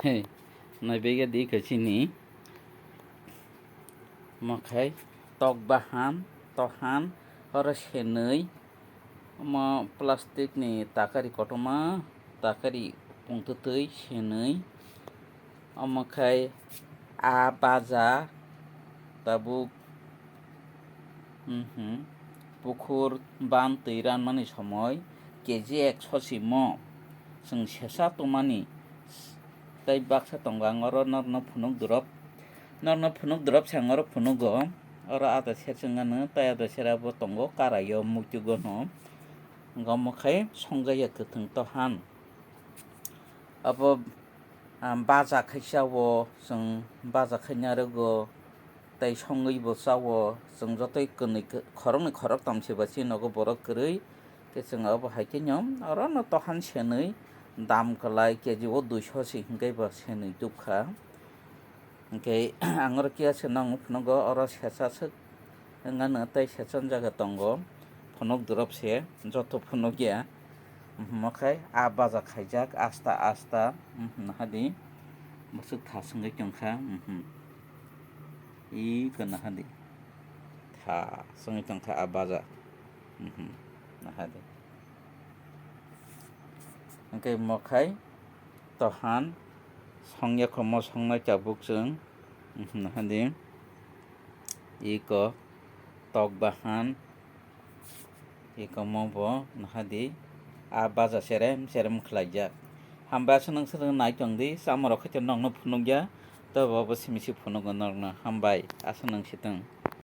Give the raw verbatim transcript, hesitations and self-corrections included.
Naibega di khe chini. Omo khai tok bahan, tohan, oro senwi. Omo plastic ni takari kotorma, takari pungtwtwi senwi. Omo khai a baja tabuk, mhm, pukhur ban twi ranmani somoi K G ek sosimo chwng sesa tongmani tei baksa tongo, ang oro norno phunuk drop, norno phunuk drop se ang oro phunugo. Oro ada ser chwng ano tei ada ser abo tongo, karaio muitu gono. Omo khai songjakya kwthwng tohan. Abo, ah, baja khai chao, chwng baja khai narwgo, tei songwi bo chao. Chwng jotoi kwnwi khe-, khoroknwi khoroktam se ba chini nogo borok kwrwi. Khe chwng abo hai khe no oro no tohan senwi dam kwlai, K G o duiso se hwnkhe bo senwi tubkha. Hwnkhe ang oro kiya se nang phunukgo, oro sesa swk wngano tei sesa jaga tongo. Phunuk drop se joto phunukya. Omo khai a baja khaijak asta asta, mhm, nahadi. Bwswk tha swngwi tongkha, mhm. Iko nahadi. Tha swngwi tongkha a baja. Mhm, nahadi. Hwnkhe omo khai tohan songya khomo songnai tabuk chwng, mhm, nahadi. Iko tok bahan, iko mo bo nahadi. A baja serem serem khlaijak. Hambai aswk nang swrwng nai tongdi, chamorok khaito nokno phunukya, tobo bo simi si phunugo nokno. Hambai aswk nang swtwng.